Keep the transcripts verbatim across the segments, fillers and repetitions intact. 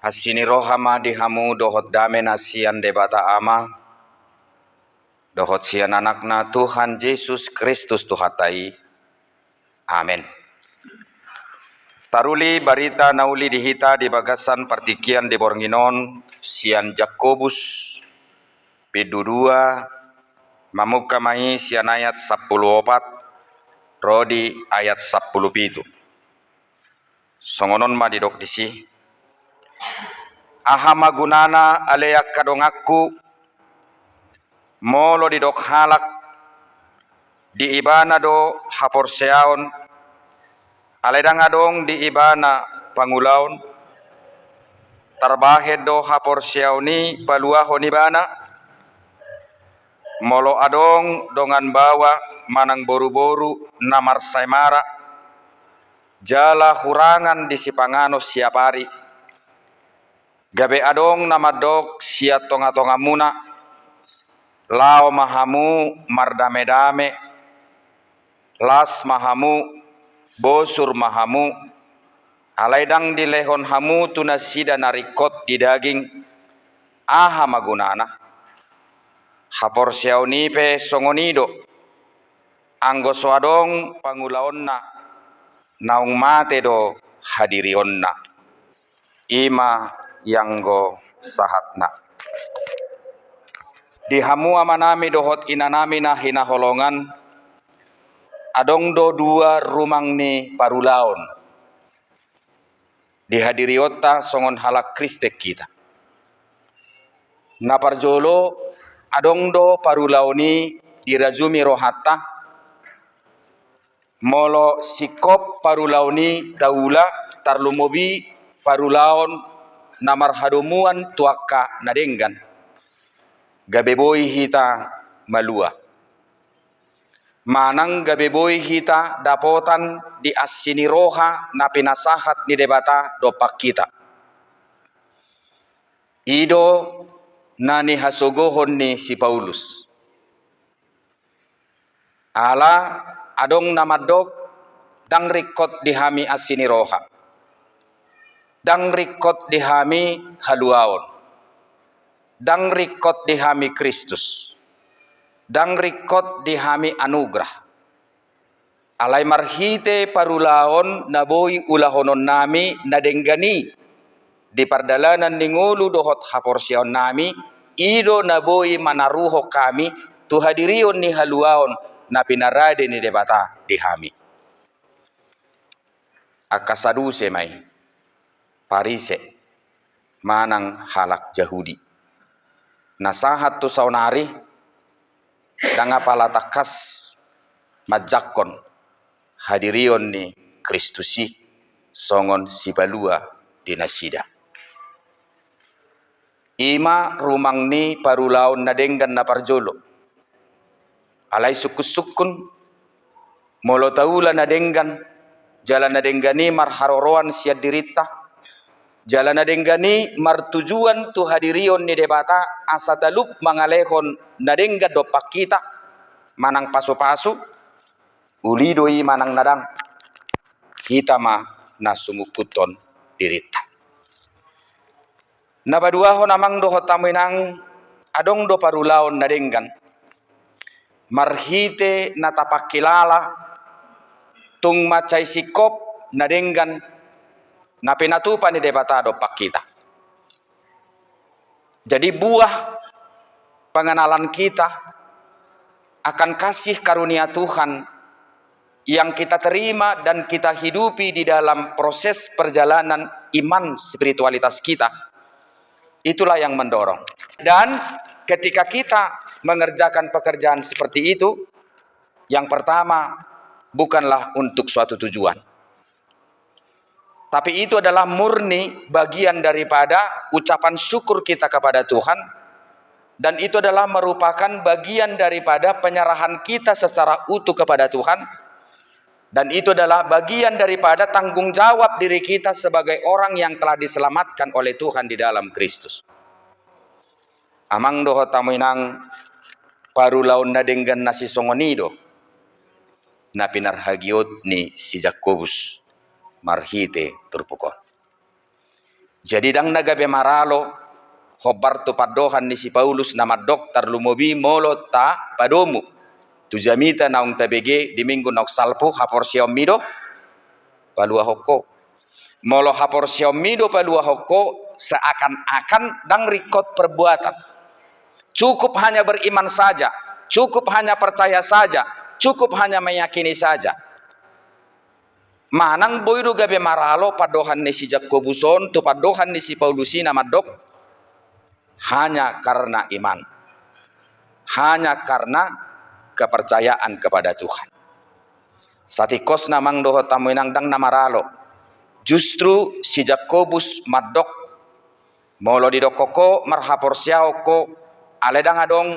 Asi ni roha ma di hamu dohot dame na sian Debata Ama, dohot sian Anakna Tuhan Jesus Kristus Tuhanta i. Amen. Taruli barita na uli di hita di bagasan partingkian di borngin on sian Jakobus, bindu dua, mamungka ma i sian ayat sampulu opat ro di ayat sampulu pitu. Songon on ma didok disi: Aha ma gunana ale angka donganku, molo didok halak, di ibana do haporseaon, alai ndang adong di ibana pangulaon? Tarbahen do haporseaon i paluahon ibana? Molo adong dongan baoa manang boruboru na marsaemara, jala hurangan di sipanganon siap ari, gabe adong na mandok sian tongatongamuna: Laho ma hamu mardamedame, las ma hamu, bosur ma hamu, alai ndang dilehon hamu tu nasida na ringkot di daging, aha ma gunana? Haporseaon i pe songon i do, anggo so adong pangulaonna, naung mate do hadirionna. I ma ianggo sahatna. Di hamu amanami dohot inanami na hinaholongan, adong do dua rumang ni parulaon di hadirionta songon halak Kristen hita. Na parjolo, adong do parulaon i dirajumi rohanta, molo singkop parulaon i taula, tarlumobi parulaon na marhadomuan tu angka na denggan, gabe boi hita malua, manang gabe boi hita dapotan di asi ni roha na pinasahat ni Debata dompak hita. I do na nihasogohon ni si Paulus. Ala adong na mandok, ndang ringkot di hami asi ni roha, ndang ringkot di hami haluaon, ndang ringkot di hami Kristus, ndang ringkot di hami anugrah. Alai marhite parulaon na boi ulahononnami na denggan i di pardalanan ni ngolu dohot haporseaonnami, i do na boi manaruhon hami tu hadirion ni haluaon na pinarade ni Debata di hami. Angka Saduse ma i, Parise, manang halak Jahudi, na sahat tu saonari ndang apala tangkas manjangkon hadirion ni Kristus i songon sipalua di nasida. I ma rumang ni parulaon na denggan na parjolo. Alai sungkunsungkun, molo taula na denggan, jala na denggan i marharoroan sian dirinta, jala na denggan i martujuan tu hadirion ni Debata asa talup mangalehon na denggan dompak hita, manang pasupasu, uli do i manang na ndang, hita ma na sumungkunhon dirinta. Na paduahon, amang dohot hamu inang, adong do parulaon na denggan marhite na tapangkilala tung mansai singkop na denggan na pinatupa ni Debata dompak hita. Jadi buah pengenalan kita akan kasih karunia Tuhan yang kita terima dan kita hidupi di dalam proses perjalanan iman spiritualitas kita, itulah yang mendorong. Dan ketika kita mengerjakan pekerjaan seperti itu, yang pertama, bukanlah untuk suatu tujuan. Tapi itu adalah murni bagian daripada ucapan syukur kita kepada Tuhan, dan itu adalah merupakan bagian daripada penyerahan kita secara utuh kepada Tuhan, dan itu adalah bagian daripada tanggung jawab diri kita sebagai orang yang telah diselamatkan oleh Tuhan di dalam Kristus. Amang dohot hamu inang, parulaon na denggan na sisongon i do na pinarhagiot ni si Jakobus marhite turpuk on. Jadi ndang na gabe maralo hombar tu pandohan ni si Paulus na mandok tarlumobi molo tapadomu tu jamita naung tabege di minggu naung salpu, haporseaonmi do paluahon ho. Molo haporseaonmi do paluahon ho, seakan-akan ndang ringkot perbuatan. Cukup hanya beriman saja, cukup hanya percaya saja, cukup hanya meyakini saja. Manang boi do gabe maralo pandohan ni si Jakobus on tu pandohan ni si Paulus i na mandok hanya karena iman, hanya karena kepercayaan kepada Tuhan. Satingkosna amang dohot hamu inang, ndang na maralo. Justru si Jakobus mandok, molo didokkon ho marhaporseaon ho, alai ndang adong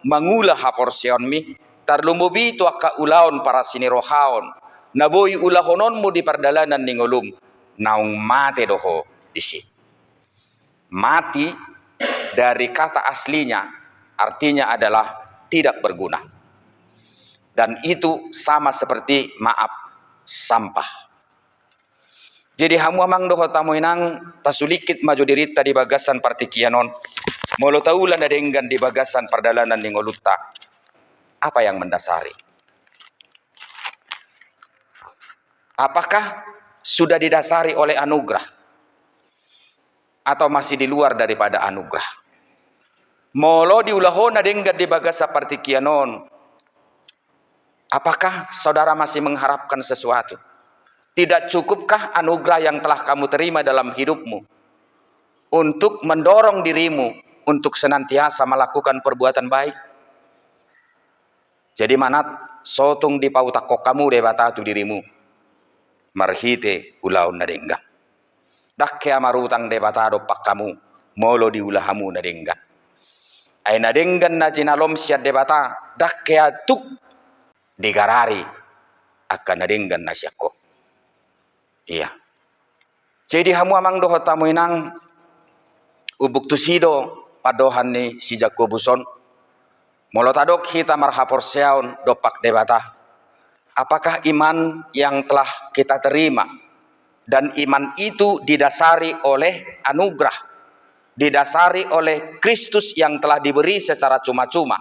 mangula haporseaonmi, tarlumobi tu angka ulaon parasinirohaon na boi ulahononmu di pardalanan ni ngolum, naung mate do ho disi. Mati dari kata aslinya artinya adalah tidak berguna. Dan itu sama seperti, maaf, sampah. Jadi hamu amang dohot hamu inang, tasulingkit ma jo dirinta di bagasan partingkian on. Molo taula na denggan di bagasan pardalanan ni ngolunta, apa yang mendasari? Apakah sudah didasari oleh anugerah? Atau masih di luar daripada anugerah? Molo diula ho na denggan di bagasan partingkian on, apakah saudara masih mengharapkan sesuatu? Tidak cukupkah anugerah yang telah kamu terima dalam hidupmu untuk mendorong dirimu untuk senantiasa melakukan perbuatan baik? Jadi manat, so tung dipautakhon hamu Debata tu dirimu marhite ulaon na denggan. Ndang hea marutang Debata dompak hamu molo diula hamu na denggan. Ai na denggan na jinalom sian Debata, ndang hea tuk digarari angka na denggan na sian ho. Ia. Jadi hamu amang dohot hamu inang, umbuk tusi do pandohan ni si Jakobus on. Molo tadok hita marhaporseaon dompak Debata, apakah iman yang telah kita terima dan iman itu didasari oleh anugerah, didasari oleh Kristus yang telah diberi secara cuma-cuma,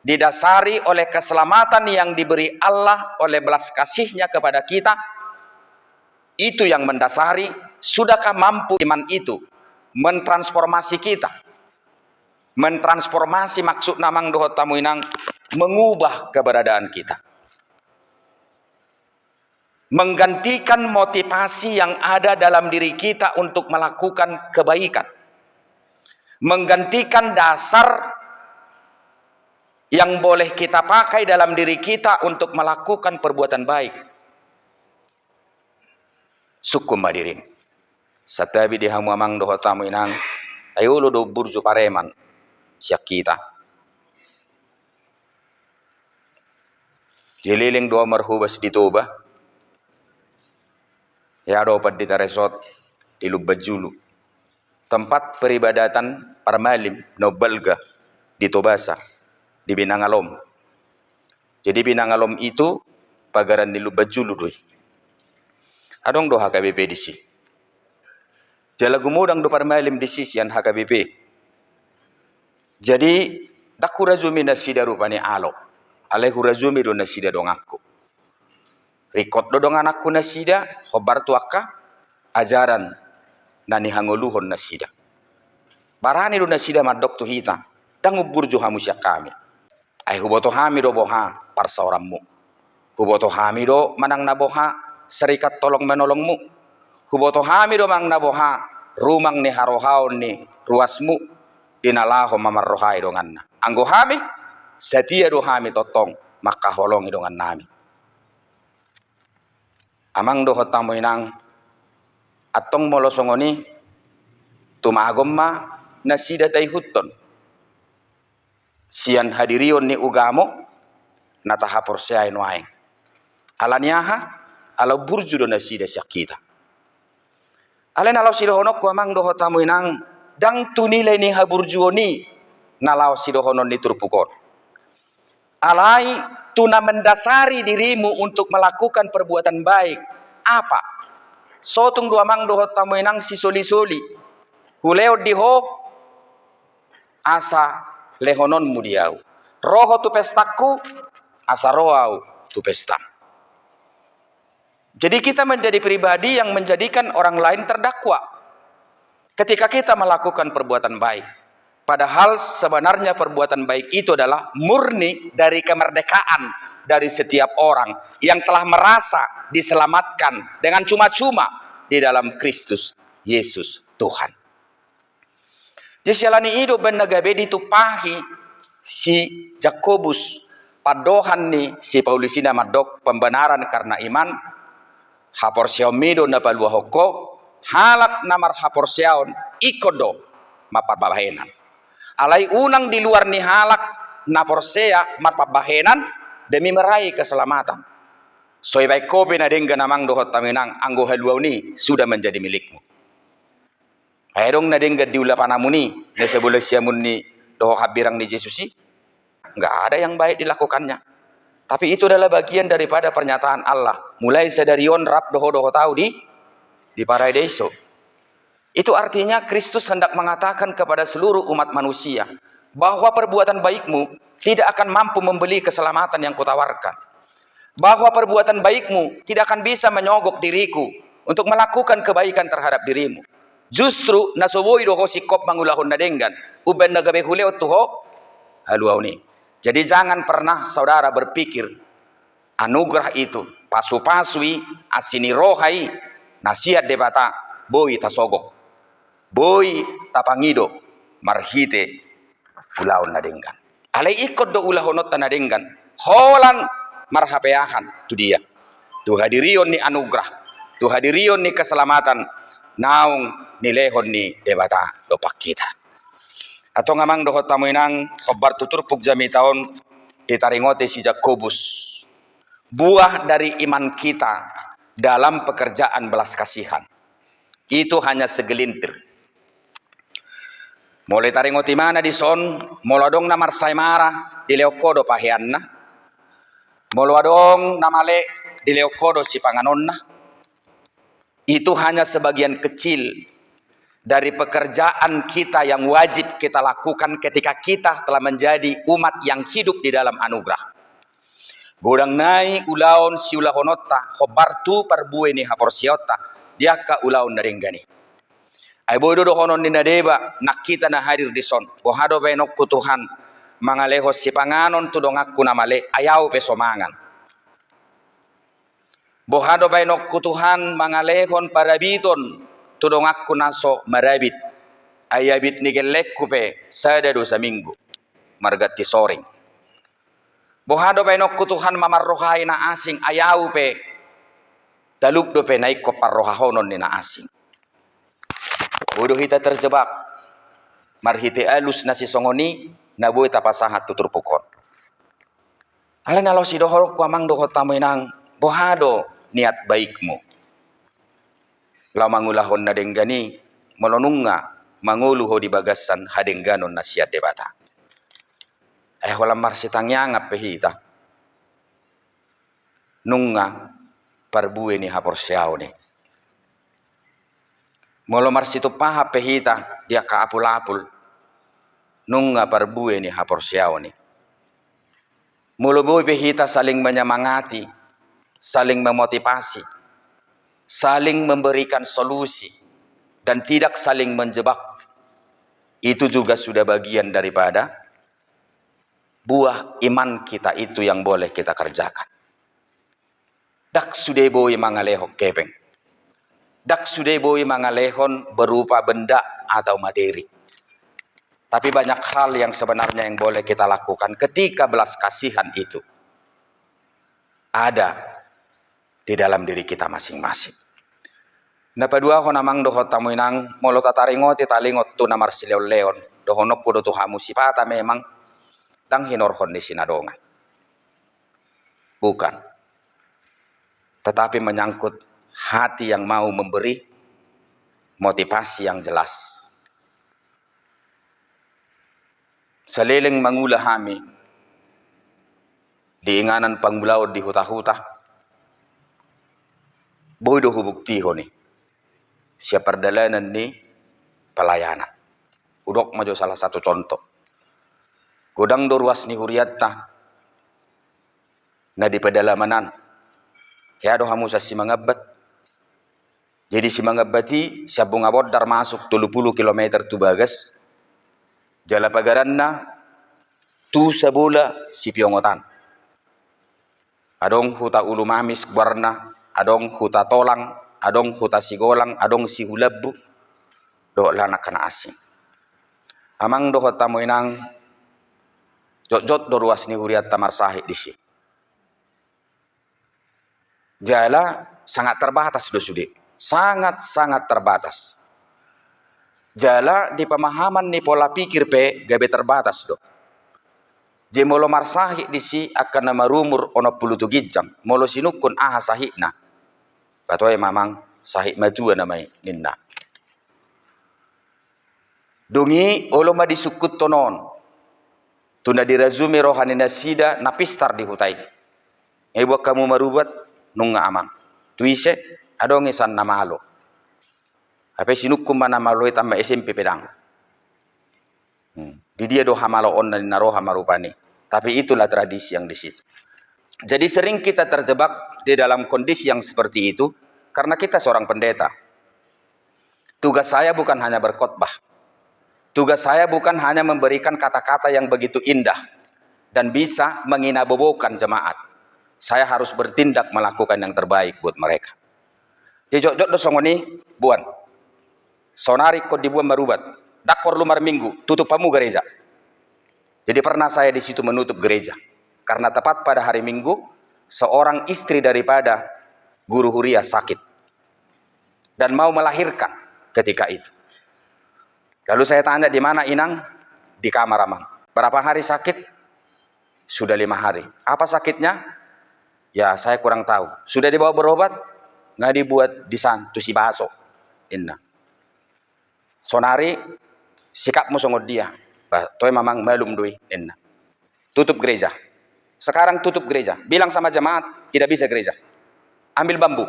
didasari oleh keselamatan yang diberi Allah oleh belas kasih-Nya kepada kita, itu yang mendasari, sudahkah mampu iman itu mentransformasi kita? Mentransformasi maksudna amang dohot hamu inang, mengubah keberadaan kita. Menggantikan motivasi yang ada dalam diri kita untuk melakukan kebaikan. Menggantikan dasar yang boleh kita pakai dalam diri kita untuk melakukan perbuatan baik. Sungkun ma dirim. Santabi di hamu amang dohot hamu inang, ai olo do umburju pareman sian hita. Jadi leleng do au marhobas di Toba. Ia do Pandita Resort di Lumban Julu. Tempat peribadatan parmalim na umbalga di Tobasa, di Binangalom. Jadi Binangalom itu pagaran ni Lumban Julu do i. Adong do H K B P disi. Jala gumodang do parmalim disi sian H K B P. Jadi ndang hurajumi nasida rupani alo. Alai hurajumi do nasida donganku. Ringkot do dongananku nasida hombar tu angka ajaran na nihangoluhon nasida. Barani do nasida mandok tu hita, ndang umburju hamu sian hami. Ai huboto hami do boha parsaoranmu. Huboto hami do manang na boha serikat tolong menolongmu. Huboto hami do manang na boha rumang ni harohaon ni ruasmu di na laho mamarrohai donganna. Anggo hami, satia do hami tongtong mangkaholongi dongannami. Amang dohot hamu inang, antong molo songon i, tumagon ma nasida taihuthon sian hadirion ni ugamo na tahaporseai nuaeng. Ala ni aha? Ala umburju do nasida sian hita. Alai na laho sidohononku amang dohot hamu inang, ndang tu nilai ni haburjuon i na laho sidohonon ni turpuk on. Alai tu na mendasari dirimu untuk melakukan perbuatan baik, apa? So tung do amang dohot hamu inang sisolisoli hulehon di ho asa lehononmu di ahu. Ro ho tu pestangku asa ro ahu tu pestam. Jadi kita menjadi pribadi yang menjadikan orang lain terdakwa ketika kita melakukan perbuatan baik. Padahal sebenarnya perbuatan baik itu adalah murni dari kemerdekaan dari setiap orang yang telah merasa diselamatkan dengan cuma-cuma di dalam Kristus Yesus Tuhan. Jadi siala ni i do umbaen na gabe ditumpahi si Jakobus pandohan ni si Paulus i na mandok pembenaran karena iman, haporseaonmi do na paluahon ho, halak na marhaporseaon ingkon do marpambahenan. Alai unang di luar ni halak na porsea marpambahenan demi meraih keselamatan. So ibaen ho pe na denggan amang dohot hamu inang anggo haluaon i sudah menjadi milikmu. Ai adong na denggan di ulapanamuna i, na sibola siamun ni dohot hambirang ni Jesus i? Nggak ada yang baik dilakukannya. Tapi itu adalah bagian daripada pernyataan Allah. Mulai sadari on rap do ho dohot ahu di, di paradeiso. Itu artinya Kristus hendak mengatakan kepada seluruh umat manusia bahwa perbuatan baikmu tidak akan mampu membeli keselamatan yang kutawarkan. Bahwa perbuatan baikmu tidak akan bisa menyogok diriku untuk melakukan kebaikan terhadap dirimu. Justru na so boi do ho singkop mangulahon na denggan umbaen na gabe hulehon tu ho haluaon i. Jadi jangan pernah saudara berpikir anugerah itu, pasu-pasu i, asi ni roha i na sian Debata boi tasogok, boi tapangido marhite ulaon na denggan. Alai ingkon do ulahononta na denggan holan marhapeahan tu dia? Tu hadirion ni anugerah, tu hadirion ni keselamatan naung nilehon ni Debata dompak hita. Antong amang dohot hamu inang, hombar tu turpuk jamita on ditaringoti si Jakobus buah dari iman kita dalam pekerjaan belas kasihan. Itu hanya segelintir. Molo taringot imana dison, molo adong na marsaemara dilehon ho do paheanna. Molo adong na male dilehon ho do sipanganonna. Itu hanya sebagian kecil dari pekerjaan kita yang wajib kita lakukan ketika kita telah menjadi umat yang hidup di dalam anugerah. Godang nai ulaon siulahononta hombar tu parbue ni haporseaonta di angka ulaon na denggan i. Ai boi do dohonon ni na deba nang hita na hadir dison, boha do baenonku Tuhan mangalehon sipanganon tu donganku na male ai ahu pe so mangan? Boha do baenonku Tuhan mangalehon parabiton tu donganku na so marabit, ai abit ni gellengku pe sada do saminggu marganti soring? Boha do baenonku Tuhan mamarrohai na asing, ai ahu pe talup dope na ingkon parrohahonon ni na asing? Boi do hita terjebak marhite alus na sisongon i na boi tapasahat tu turpuk on. Alai na laos sidohononku amang dohot hamu inang, boha do niat baikmu laho mangulahon na denggan i molo nunga mangolu ho di bagasan hadengganon na sian Debata? Ai holan marsitangiangan pe hita nunga parbue ni haporseaon i. Molo marsitumpahan pe hita di angka apul-apul nunga parbue ni haporseaon i. Molo boi pe hita saling menyemangati, saling memotivasi, saling memberikan solusi, dan tidak saling menjebak, itu juga sudah bagian daripada buah iman kita itu yang boleh kita kerjakan. Ndang sude boi mangalehon hepeng. Ndang sude boi mangalehon berupa benda atau materi. Tapi banyak hal yang sebenarnya yang boleh kita lakukan ketika belas kasihan itu ada di dalam diri kita masing-masing. Na paduahon amang dohot hamu inang, molo tataringoti talingot tu na marsilehon-lehon, dohononku do tu hamu sipata memang ndang hinorhon ni sinadongan. Bukan. Tetapi menyangkut hati yang mau memberi, motivasi yang jelas. Saleleng mangula hami di inganan pangulaon di huta-huta, boi do hubuktihon i. sian pardalanan ni pelayanan. Hudok ma jo salah satu contoh. Godang do ruas ni hurianta na di pedalaman an. Hea do hamu sian Simangambat. Jadi Simangambat i sian Bungabondar masuk tolu pulu kilometer tu bagas. Jala pagaranna tu Sabola Sipiongotan. Adong Huta Ulumamis goarna, adong Huta Tolang, adong Huta Sigolang, adong Sihulambu, dohot Lanak Kana Asing. Amang dohot hamu inang, jotjot do ruas ni hurianta marsahit disi. Jala sangat terbatas do sude, sangat-sangat terbatas. Jala di pemahaman ni pola pikir pe gabe terbatas do. Jadi molo marsahit disi angka na marumur onom pulu tu ginjang, molo sinungkun aha sahitna? Patoe ma amang, sahit matua nama i ninna. Dung i olo ma disungkunhon on tu na dirajumi roha ni nasida na pistar di huta i. Nga dibuat hamu marubat? Nunga amang. Tu ise? Adong i sian na malo. Hape sinungkun ma na malo i tamba S M P pe ndang. Hmm. Di dia do hamaloonna ninna roha ma rupani. Tapi itulah tradisi yang di situ. Jadi sering kita terjebak di dalam kondisi yang seperti itu karena kita seorang pendeta. Tugas saya bukan hanya berkhotbah. Tugas saya bukan hanya memberikan kata-kata yang begitu indah dan bisa menginabobokan jemaat. Saya harus bertindak melakukan yang terbaik buat mereka. Jadi jotjot do songon i, boan. Sonari ingkon diboan marubat. Ndang porlu marminggu, tutup hamu gareja. Jadi pernah saya di situ menutup gereja. Karena tepat pada hari Minggu, seorang istri daripada guru huria sakit dan mau melahirkan ketika itu. Lalu saya tanya, "Di mana, Inang?" "Di kamar, Amang." "Berapa hari sakit?" "Sudah lima hari." "Apa sakitnya?" "Ya, saya kurang tahu." "Sudah dibawa berobat?" "Nga dibuat disan tu si baso," ninna. "Sonari sikapmu songon dia?" "Bah, toe ma, Amang, malum do i," ninna. Tutup gereja. Sekarang tutup gereja. Bilang sama jemaat, tidak bisa gereja. Ambil bambu.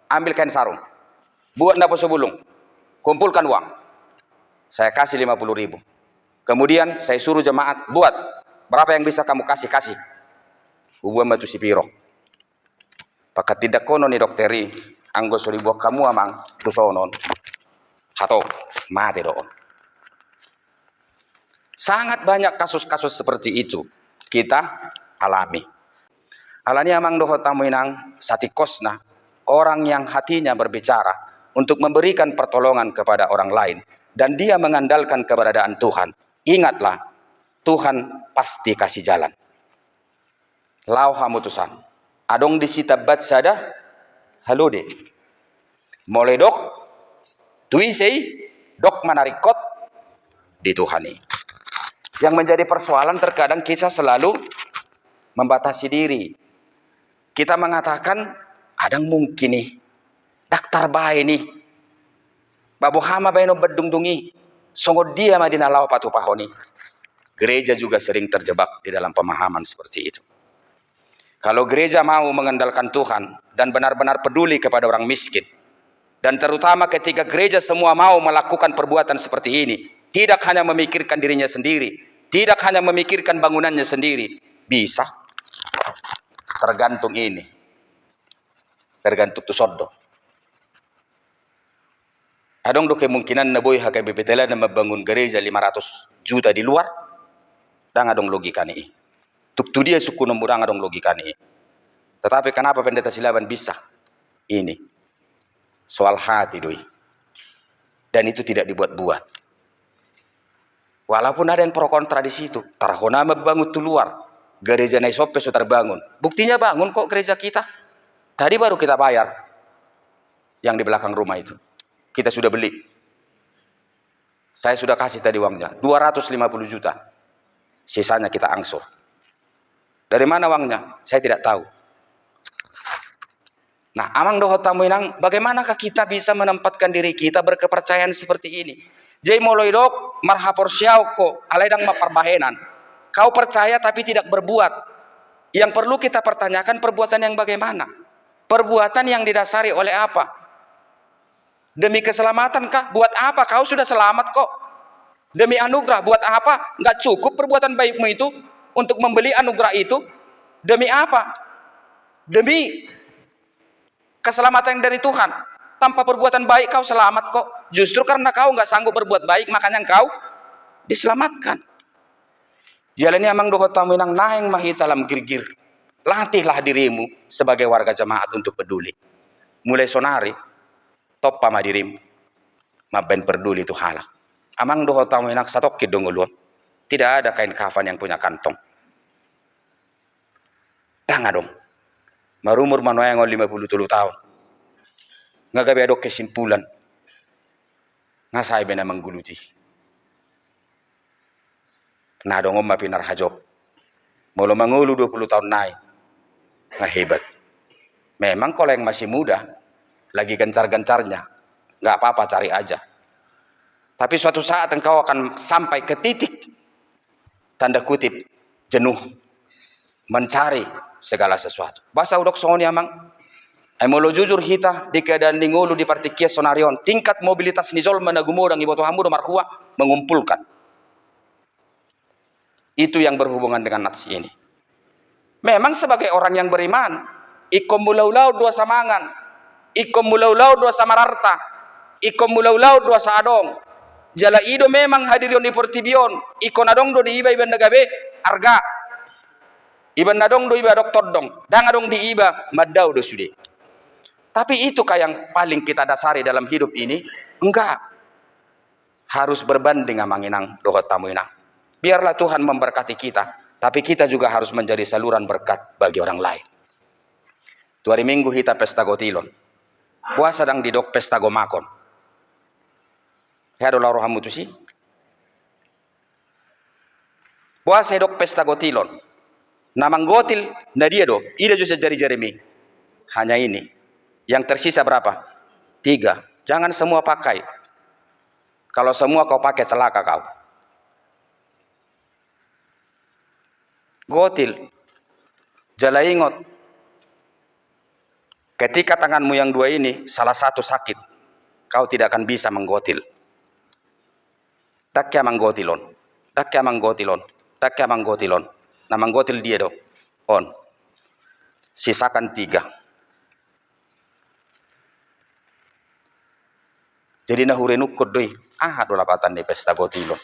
Ambil kain sarung. Buat naposo bulung. Kumpulkan uang. Saya kasih lima puluh ribu. Kemudian saya suruh jemaat, buat. Berapa yang bisa kamu kasih, kasih. Huboan ma tu si Piro. Pangkatindanghonon ni dokter i, anggo so diboan hamu, Amang, tu sonon, hatop, mate do on. Sangat banyak kasus-kasus seperti itu kita alami. Alani, Amang dohot hamu Inang, satingkosna orang yang hatinya berbicara untuk memberikan pertolongan kepada orang lain dan dia mengandalkan keberadaan Tuhan, ingatlah, Tuhan pasti kasih jalan. Laho hamu tusan. Adong disi tambat sada halode. Molo didok tu ise i, dok ma na ringkot di Tuhan i. Yang menjadi persoalan, terkadang kita selalu membatasi diri. Kita mengatakan, "Ah, ndang mungkin i. Ndang tarbaen i. Ba boha ma baenon bandung dung i? Songon dia ma di na laho patupahon i?" Gereja juga sering terjebak di dalam pemahaman seperti itu. Kalau gereja mau mengandalkan Tuhan dan benar-benar peduli kepada orang miskin, dan terutama ketika gereja semua mau melakukan perbuatan seperti ini, tidak hanya memikirkan dirinya sendiri, tidak hanya memikirkan bangunannya sendiri, bisa. Tergantung ini. Tergantung tu son do. Adong do kemungkinan na boi H K B P Teladan mambangun gereja lima ratus juta di luar? Ndang adong logikana i. Tung tu dia sungkunonmu, ndang adong logikana i. Tetapi kenapa Pendeta Silaban bisa? Ini soal hati do i. Dan itu tidak dibuat-buat. Walaupun ada yang pro kontra di situ, tarhona mambangun tu luar, gereja na i son pe so tarbangun. Buktinya bangun kok gereja kita. Tadi baru kita bayar yang di belakang rumah itu. Kita sudah beli. Saya sudah kasih tadi uangnya, dua ratus lima puluh juta. Sisanya kita angsur. Dari mana uangnya? Saya tidak tahu. Nah, Amang dohot hamu Inang, bagaimanakah kita bisa menempatkan diri kita berkepercayaan seperti ini? Jadi molo didok, marhaporseaon ho, alai ndang marparbahenan. Kau percaya tapi tidak berbuat. Yang perlu kita pertanyakan, perbuatan yang bagaimana? Perbuatan yang didasari oleh apa? Demi keselamatan kah? Buat apa kau sudah selamat kok? Demi anugerah, buat apa? Nggak cukup perbuatan baikmu itu untuk membeli anugerah itu? Demi apa? Demi keselamatan dari Tuhan. Tanpa perbuatan baik kau selamat kok. Justru karena kau nggak sanggup berbuat baik, makanya engkau diselamatkan. Jala ni amang dohot hamu inang, naeng ma hita lam girgir. Latihlah dirimu sebagai warga jemaat untuk peduli. Mulai sonari, tompa ma dirimu mambaen perduli tu halak. Amang dohot hamu inang, satongkin do ngolu on. Tidak ada kain kafan yang punya kantong. Ndang adong. Marumur ma nuaeng on lima puluh tolu taon. Nga gabe adong kesimpulan. Nga sae be na mangguluti. Na adong on ma pinarhajop. Molo mangolu dua puluh taon nai, nga hebat. Memang kalau yang masih muda, lagi gencar-gencarnya, nggak apa-apa, cari aja. Tapi suatu saat engkau akan sampai ke titik, tanda kutip, jenuh mencari segala sesuatu. Boasa hudok songon i amang? Ai molo jujur hita di keadaan ni ngolu di partingkian sonari on, tingkat mobilitas ni jolma na gumodang, iboto hamu do marhua, mengumpulkan. Itu yang berhubungan dengan nats ini. Memang sebagai orang yang beriman, ingkon mulaulaon do asa mangan, ingkon mulaulaon do asa mararta, ingkon mulaulaon do asa adong. Jala i do memang hadirion di portibi on, ingkon adong do di iba iba na gabe arga. Iba na adong do iba adong tondong, ndang adong di iba mandao do sude. Tapi itukah yang paling kita dasari dalam hidup ini? Enggak. Harus berbanding amang inang dohot hamu inang. Biarlah Tuhan memberkati kita, tapi kita juga harus menjadi saluran berkat bagi orang lain. Tu ari Minggu hita pesta gotilon. Boasa ndang didok pesta gomakon? Hea do laho rohamu tusi? Boasa didok pesta gotilon? Na manggotil na dia do? Ida jo sian jari-jarimi. Hanya ini. Yang tersisa berapa? Tiga. Jangan semua pakai. Kalau semua kau pakai, celaka kau. Gotil. Jala ingot, ketika tanganmu yang dua ini salah satu sakit, kau tidak akan bisa manggotil. Ndang hea manggotil on. Ndang hea manggotil on. Ndang hea manggotil on. Na manggotil dia do? On. Sisakan tiga. Jadi na hurenungkon do i, aha do lapatan ni pesta gotilon?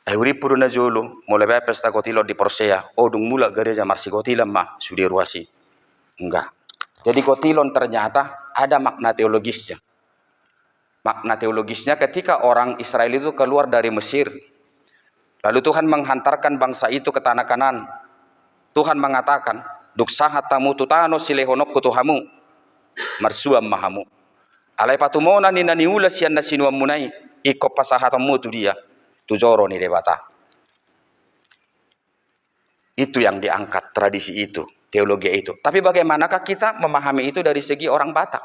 Ai hurippu do na jolo, molo baen pesta gotilon di Porsea, o dung mulak gareja marsigotilan ma sude ruas i. Enggak. Jadi gotilon ternyata ada makna teologisnya. Makna teologisnya, ketika orang Israel itu keluar dari Mesir, lalu Tuhan menghantarkan bangsa itu ke tanah Kanaan, Tuhan mengatakan, "Dung sahat hamu tu tano silehononku tu hamu, marsuan ma hamu. Alai patumona ni na niula sian na sinuanmuna i, ingkon pasahatonmu tu dia, tu joro ni Debata." Itu yang diangkat, tradisi itu, teologi itu. Tapi bagaimanakah kita memahami itu dari segi orang Batak?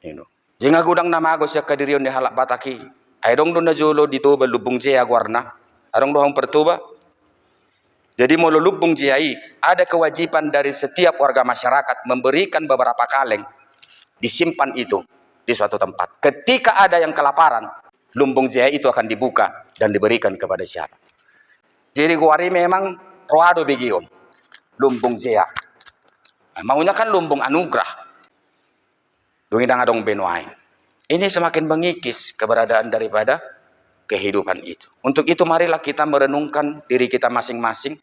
Ino. Jadi nga godang na mago sian hadirion ni halak Batak i. Ai adong do na jolo di Toba Lumbung Jea goarna. Adong do hamu per Toba? Jadi molo Lumbung Jea i, ada kewajiban dari setiap warga masyarakat memberikan beberapa kaleng, disimpan itu di suatu tempat. Ketika ada yang kelaparan, Lumbung Jea itu akan dibuka dan diberikan kepada siapa. Jadi goar i memang roa do begeon, Lumbung Jea. Maunya kan lumbung anugerah. Dung i ndang adong be nuaeng. Ini semakin mengikis keberadaan daripada kehidupan itu. Untuk itu marilah kita merenungkan diri kita masing-masing,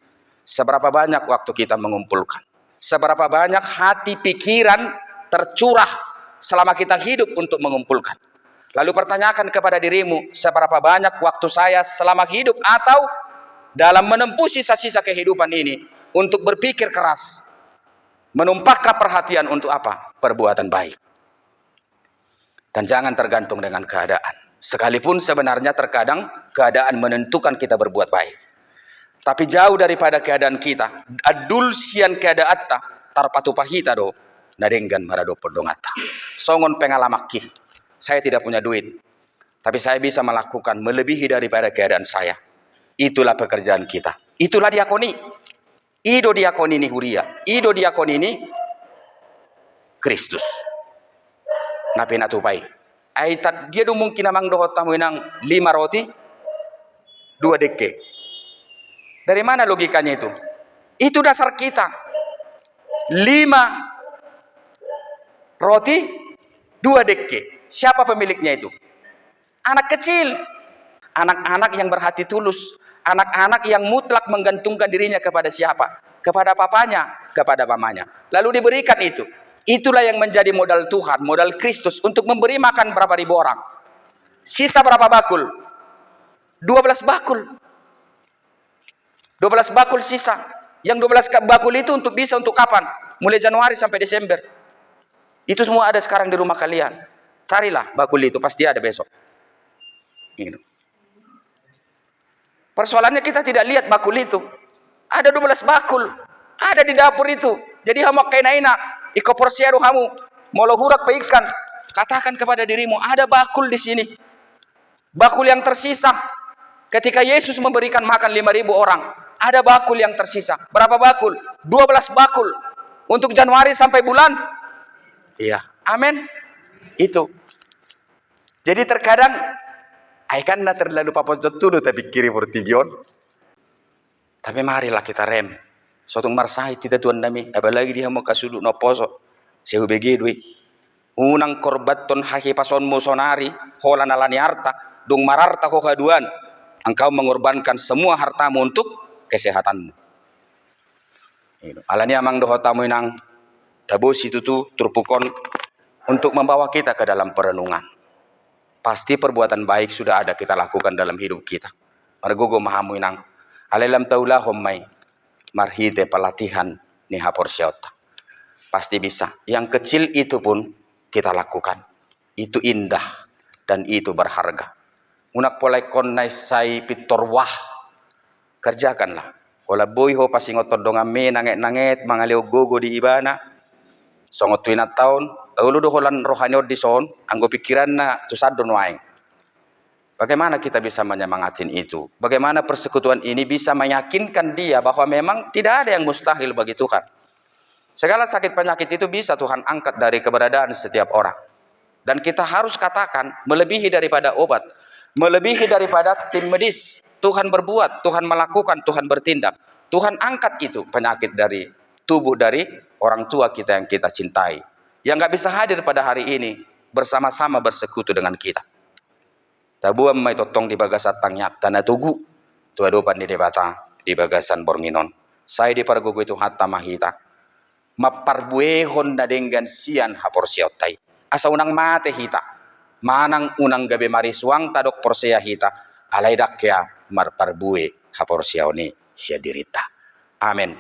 seberapa banyak waktu kita mengumpulkan. Seberapa banyak hati pikiran tercurah selama kita hidup untuk mengumpulkan. Lalu pertanyakan kepada dirimu, seberapa banyak waktu saya selama hidup atau dalam menempuh sisa-sisa kehidupan ini untuk berpikir keras, menumpahkan perhatian untuk apa? Perbuatan baik. Dan jangan tergantung dengan keadaan. Sekalipun sebenarnya terkadang keadaan menentukan kita berbuat baik. Tapi jauh daripada keadaan kita, andul sian keadaanta, tarpatupa hita do na denggan maradophon donganta. Songon pengalamanki, saya tidak punya duit, tapi saya bisa melakukan melebihi daripada keadaan saya. Itulah pekerjaan kita. Itulah diakoni. I do diakoni ni huria, i do diakoni ni Kristus. na pinatupa i. Ai tadia do mungkin amang dohot hamu inang lima roti, dua dengke. Dari mana logikanya itu? Itu dasar kita. Lima roti, dua dengke. Siapa pemiliknya itu? Anak kecil. Anak-anak yang berhati tulus. Anak-anak yang mutlak menggantungkan dirinya kepada siapa? Kepada papanya, kepada mamanya. Lalu diberikan itu. Itulah yang menjadi modal Tuhan, modal Kristus untuk memberi makan berapa ribu orang. Sisa berapa bakul? Dua belas bakul. Dua belas bakul sisa. Yang dua belas ka-, bakul itu untuk bisa untuk kapan? Mulai Januari sampai Desember. Itu semua ada sekarang di rumah kalian. Carilah bakul itu, pasti ada besok. Gitu. Persoalannya kita tidak lihat bakul itu. Ada dua belas bakul. Ada di dapur itu. Jadi hamu angka ina-ina, ingkon porsea do hamu. Molo hurang pe ikan, katakan kepada dirimu, ada bakul di sini. Bakul yang tersisa. Ketika Yesus memberikan makan lima ribu orang, ada bakul yang tersisa. Berapa bakul? Dua belas bakul. Untuk Januari sampai bulan. Iya. Amin. Itu. Jadi terkadang, ai kan na terlalu paponcot tudu tapingkiri portibi on. Tapi marilah kita rem. Sotung marsahit hita tuan nami, apalagi di hamu angka suhut na poso. Sai hubege do i. Unang korbanhon hahipasonmu sonari, holan ala ni arta, dung mararta ho haduan. Engkau mengorbankan semua hartamu untuk kesehatanmu. Alani amang dohot hamu inang, tabo situtu turpuk on untuk membawa kita ke dalam perenungan. Pasti perbuatan baik sudah ada kita lakukan dalam hidup kita. Margogo ma hamu inang. Alai lam taulahon ma i marhite pelatihan ni haporseaonta. Pasti bisa. Yang kecil itu pun kita lakukan. Itu indah dan itu berharga. Unang pola ingkon na sai pintor wah. Kerjakanlah. Holan boi ho pasingothon donganmi nanget-nanget mangalehon gogo di ibana. Songon tu inanta on, olo do holan rohana on dison, anggo pingkiranna tu sandon nuaeng. Bagaimana kita bisa menyemangati itu? Bagaimana persekutuan ini bisa meyakinkan dia bahwa memang tidak ada yang mustahil bagi Tuhan? Segala sakit penyakit itu bisa Tuhan angkat dari keberadaan setiap orang. Dan kita harus katakan, melebihi daripada obat, melebihi daripada tim medis. Tuhan berbuat, Tuhan melakukan, Tuhan bertindak. Tuhan angkat itu penyakit dari tubuh dari orang tua kita yang kita cintai, yang nggak bisa hadir pada hari ini bersama-sama bersekutu dengan kita. Taboan ma i tongtong di bagasan tangiangta na togu tu adopan ni Debata di bagasan borngin on. Sai dipargogoi Tuhanta ma hita mamparbuehon na denggan sian haporseaonta i. Asa unang mate hita manang unang gabe marisuang tadok porsea hita, alai ndang hea marparbue haporseaon i sian dirinta. Amen.